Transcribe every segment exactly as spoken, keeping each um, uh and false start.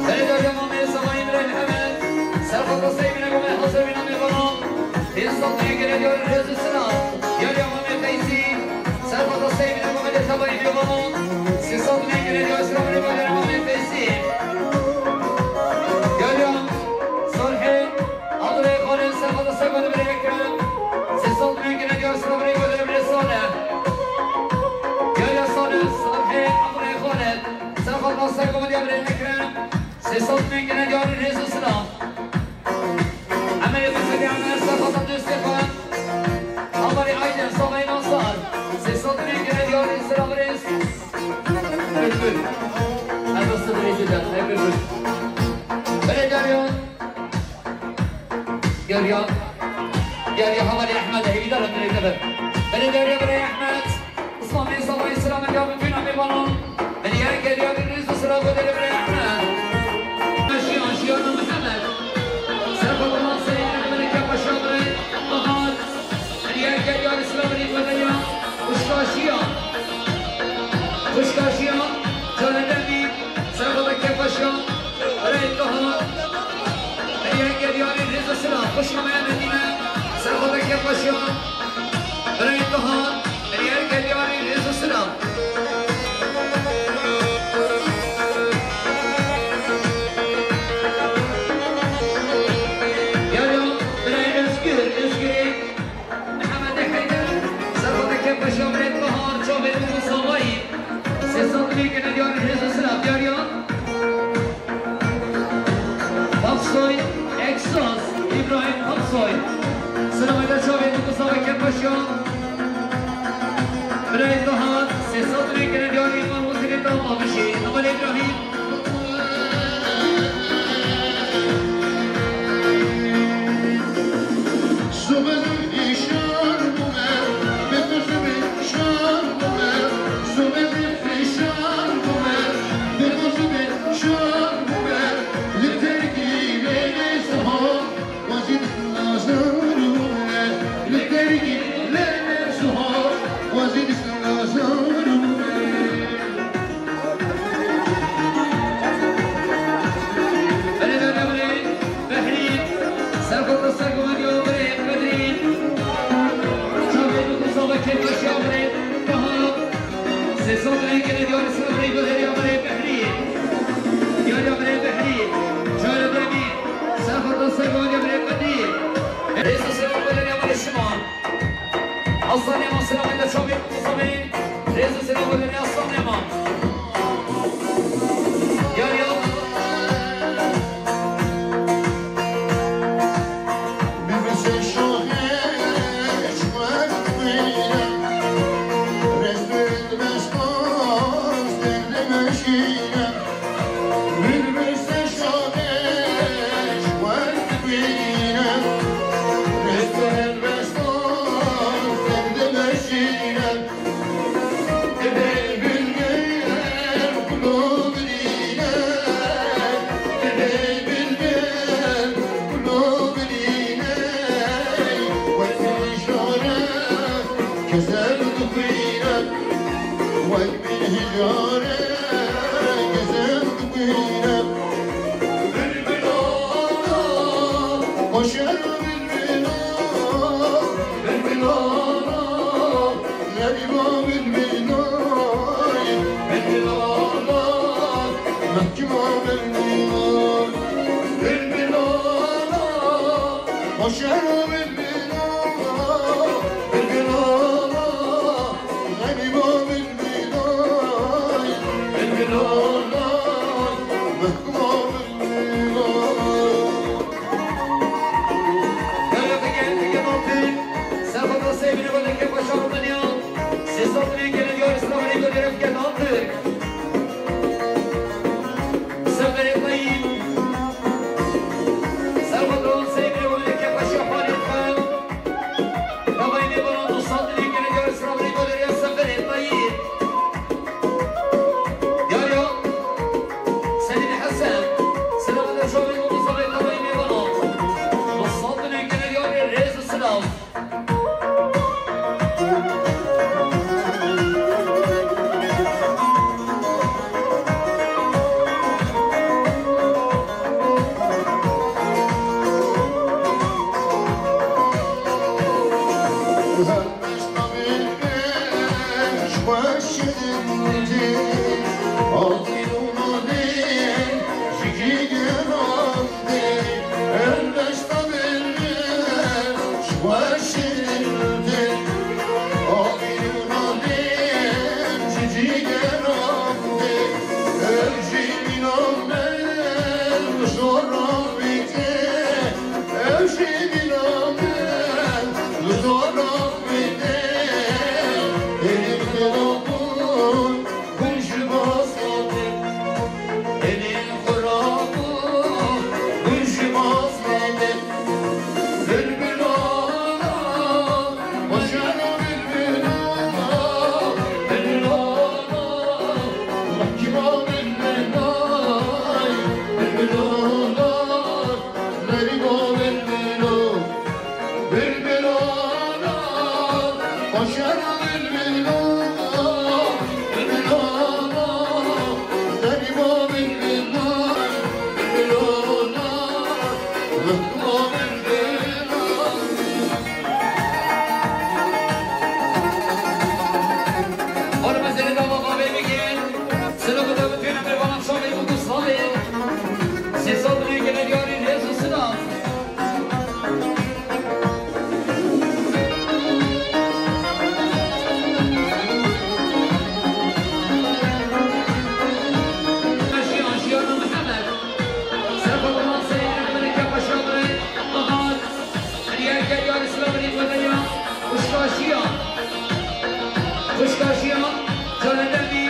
Belê dariya mamê Samayî Mirê Mihemed, serxweta Seyî Mine Gomê Hazir Mîna Mêvanan, hêzda duyê gele diyarî rêz û silam. Diyariya mamê Qeysî, serxweta Seyî Mine Gomê Lê Tebayî Mêvanan, sê sed duyê gele diyarî silam rê gele mamê Qeysî. Diyariya Salihê Abdulrehîm Xalid, serxweta Seyî Xalid Mirê Ekrem, sê sed duyê gele diyarî silam rê gele Mirê Salih. Diyariya Salih, Salihê Abdulrehîm Xalid. Serxweta Seyî Xalid Mirê Ekrem, sê sed duyê gele diyarî rêz û silam. Emelê Mesîrê Emer, serxweta dostê xwe. Amarê Aydin, Samayî Nasar, sê sed duyê gele diyarî silam rêz. Bülbül. Ez de sifir yedi de, hey Bülbül. Belê dariya. Diyariya. Diyariya Havalê Ehmed, hêvîdar im, belê de be. Belê dariya Birayê Ehmed. Îslamê Samayî Silamê ya min tûna mêvanan. Min yek gel ya min rêz û silav û derê Birayê Ehmed. Jiyan, Jiyan Mihemed. Serxweta Seyîd Ehmed Kepaşa Birayê Bahar. Min yek gel ya min silav û derê Xwederiya. Xwişka Jiyan. Xwişka Jiyan. Carê Demîr. Serxweta Kepaşa. Birayê Taha. Heriya gel yarî rêz û silav. Xweş ameye Medîne. Serxweta Kepaşa. Birayê Taha. Heriya gel yarî rêz û silav. Yariya birayê Özgür, Özgür'e. Mehemedê Heyder, serxweta Kepaşa Birayê Bahar, çavê Û Savayî. Sê sed duyê gele diyarî rêz û silav diyariya. Aksoy, Eksas, Îbrahîm Aksoy. Silamê de çavê Û Savayî Kepaşa. Birayê Taha, sê sed duyê gele diyarî Îmam Husênê Dam Abişî. Hevalê Îbrahîm. Belê dariya birê Behrî, serxweta Sergovaniya birê Qedrî, çavê Û Savayî Kepaşa birê Taha, sê sed rengê diyarî silav rê guderiya birê Behrî, diyariya birê Behrî, Carê Demîr, serxweta Sergovaniya birê Qedrî. Rêz û silav guderiya birê şima. Aslanê ma silamê de çavê Û Savayî. Rêz û silav û derê Aslanê ma. Yar yar. Bibise şoxê şwet bîne. Rêz û dibestan ser dimeşîne. Keser dixwîne, wek min hîcare, keser dixwîne. Bilbila, hoşer bilbila, bilbila, geriba bilbila, bilbila, mehkima bilbila, bilbila, hoşer bilbila. Oğlum, seni de baba bebek. Sınıfı da bütün bir bana çok iyi bu kutsalı. Siz olmayı gene diyor, Resul Sınav. Aşiyan, Aşiyan Muhammed. Serhat Umar Seyit Ahmed Kepaşa Bey. Bahar. Diğer geliyor İslam Rıdvan'a. Kuşkaşiyan. Kuşkaşiyan. Canendemi.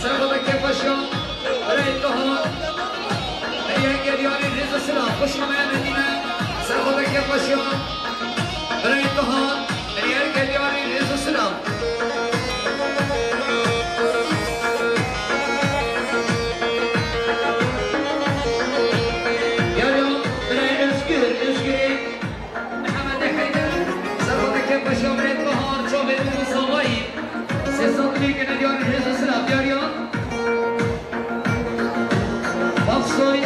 Serhat Kepaşa. Rey Taha. Diğer geliyor Rıza Sıla. Kuşka Mehmet'ine. Serhat Kepaşa. Rey Taha. Diğer geliyor Rıza Sıla. Geliyor. Rey Özgür. Özgür'e. Mihemed Heyder, serhadeke Paşa Mehmet Bahar, çavê min savayî. Sê sed lêkene diyarî rêz û silav diyar ya. Aksoy,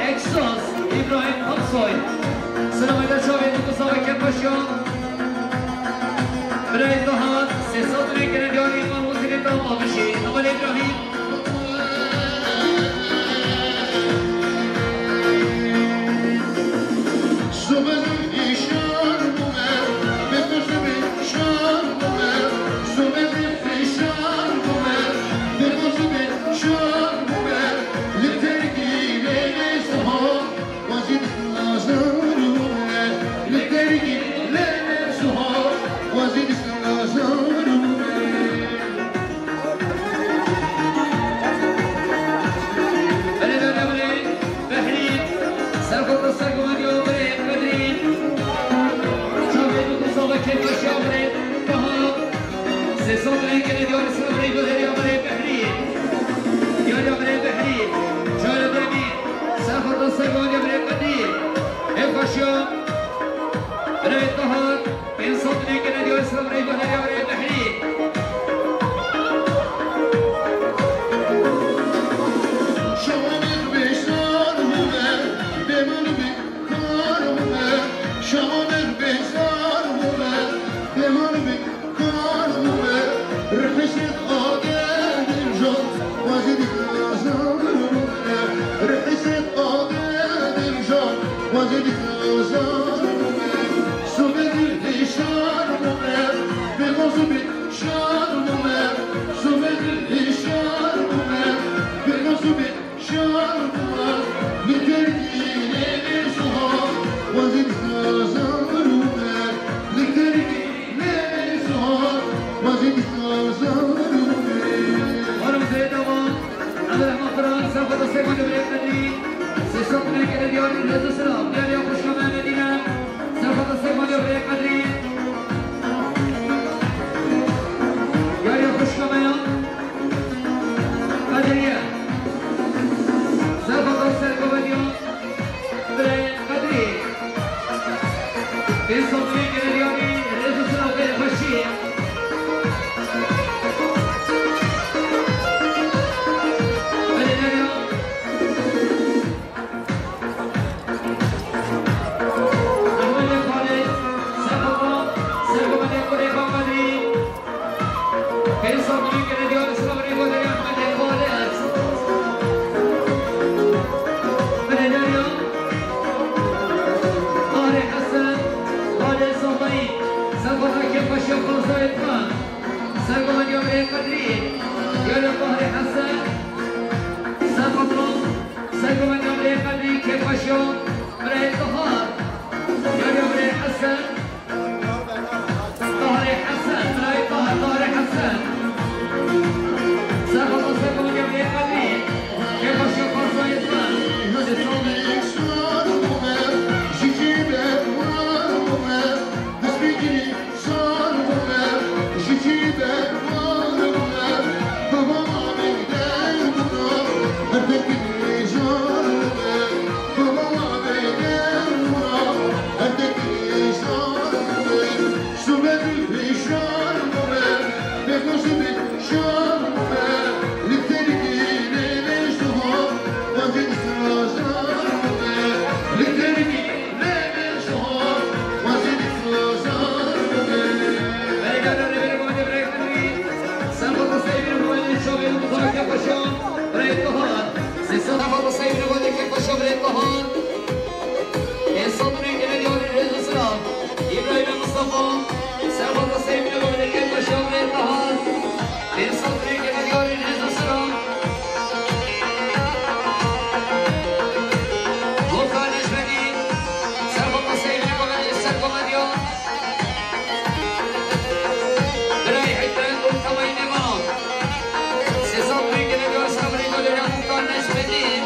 Eksas, Îbrahîm Aksoy. Silamê de çavê min saveke Paşa. Birayê Bahar, sê sed lêkene diyarî Îmam Husênê Dawabişê. Hevalê Îbrahîm. Belê, belê, belê. Behrî, serxwe te ser gumandiya birê Qedrî. Çavê tu sala kêfweşiya birê Baha. Sê sal rengê diyarî ser birê guheriya birê Behrî. Diyariya birê Behrî. Çavê birê Mîr. Serxwe te ser gumandiya birê Qedrî. Kêfweşiya birê Baha. Pênc sed lêkene diyar Îslam reyvanê ya rê Behrî. Şawanê bêşan bûme, bêman bî kar bûme. Şawanê bêşan bûme, bêman bî kar bûme. Rihişet ade dilcan, wazî dî kazan bûme. Rihişet ade dilcan, wazî dî kazan bûme. Subê dil hişar bûme, bêmozû bî şar bûme. Subê dil hişar bûme, bêmozû bî şar bûme. Li dergî lêlê suha, wazî dî kazan bûme. Li dergî lêlê suha, wazî dî kazan bûme. Xanim Zeyda Van, Emir Ehmed Firan, serxwe te ser gumandiya birê Qedrî. Sê sed lêkene diyarî rêz û silav. Diyariya xwişka me Medîne. Serxwe te ser gumandiya birê Qedrî. Saldırı gene diyor, Saldırı gönderir Ahmet Elbades. Menajerya Tahir Hasan, Tahir Saldırı, Saldırı Kepaşa Fazla Etman. Sergo Medya Bire Kadri, Yöre Tahir Hasan, Saldırı, Sergo Medya Bire Kadri, Kepaşa, Bire Tahar, Yöre Bire Hasan, Tahirê Hesen, birayê Tahir, Tahirê Hesen. Serhata Serhata Gevlê Qedrî, Kepaşa Parsayê Zmen, Sesonê Sesonê Serhata Seyfî Gode Kepaşa Birê Tahar. Pênc sed û neh gele diyarî rêz û silav. Îbrahîmê Mistefa, Serhata Seyfî Gode Kepaşa Birê Tahar. Pênc sed û neh gele diyarî rêz û silav. Gota Necmedîn, Serhata Seyfî Gode Serhata Diyar. Birayê Hikmet û Tewayî Nêvan. Sesonê Birê Gele Diyar Serhata Gode Muxtar Necmedîn.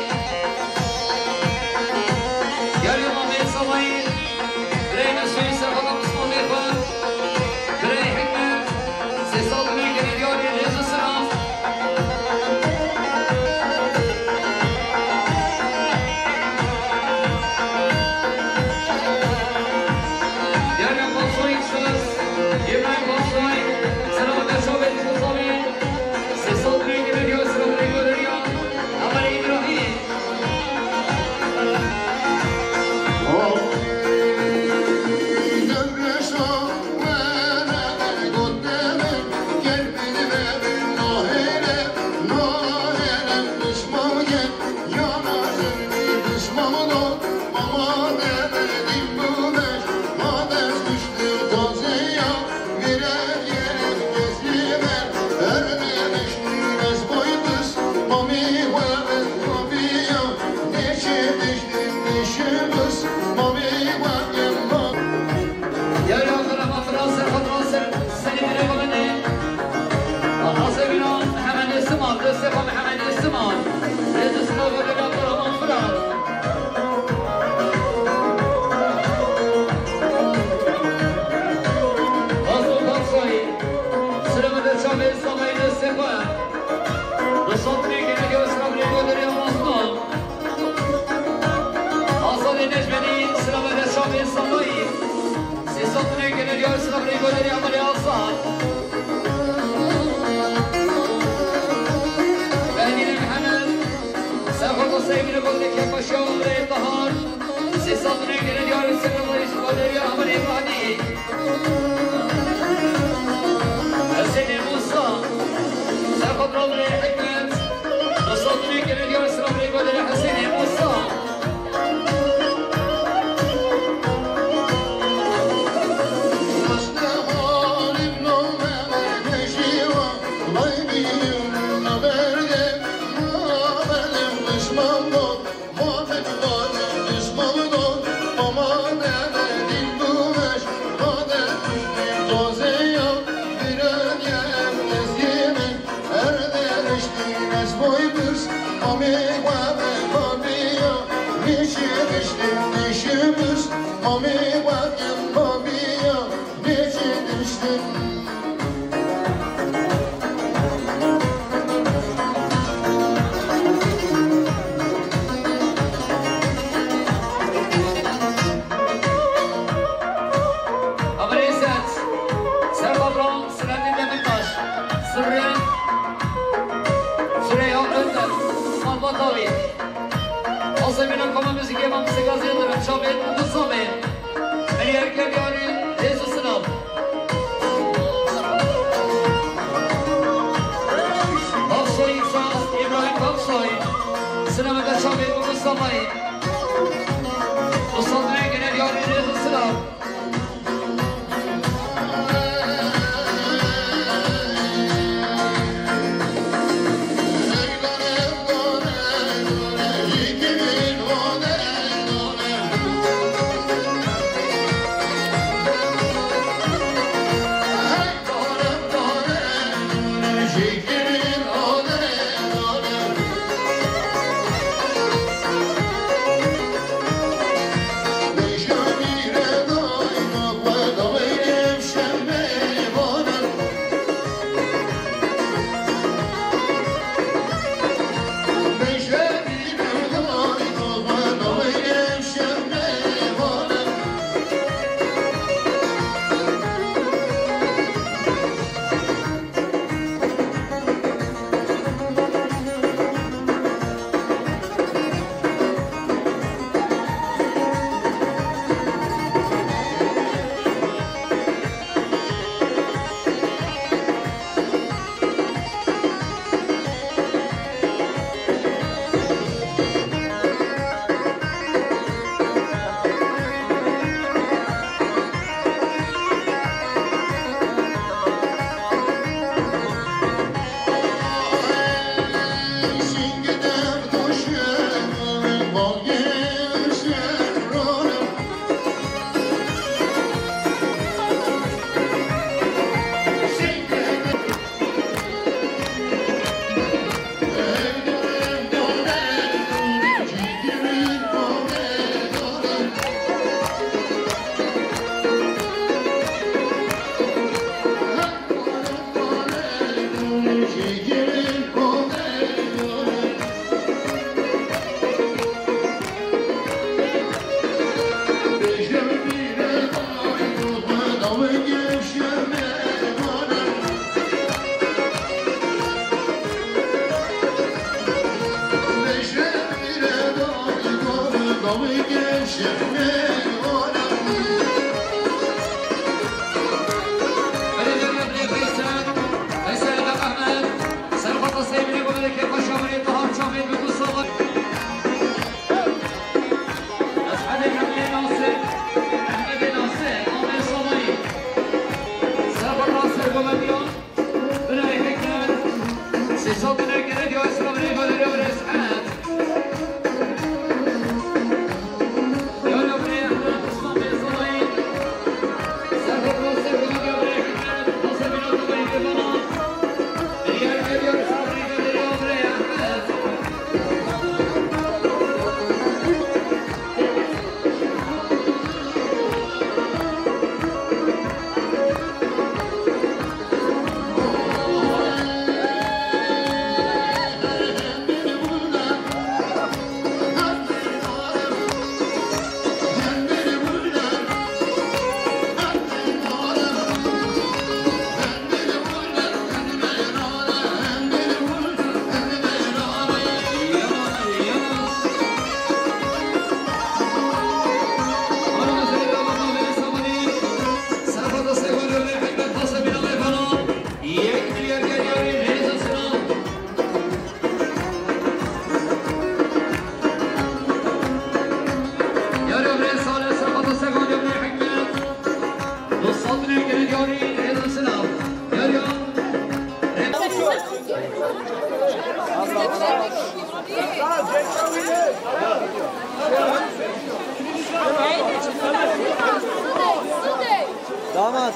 Damat.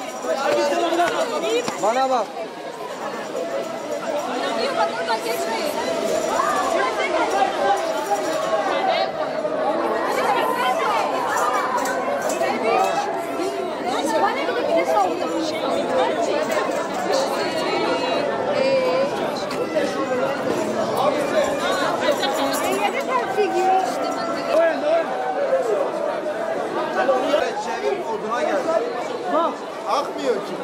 Bana bak. Çevir, oduna gel. Akmıyor ki.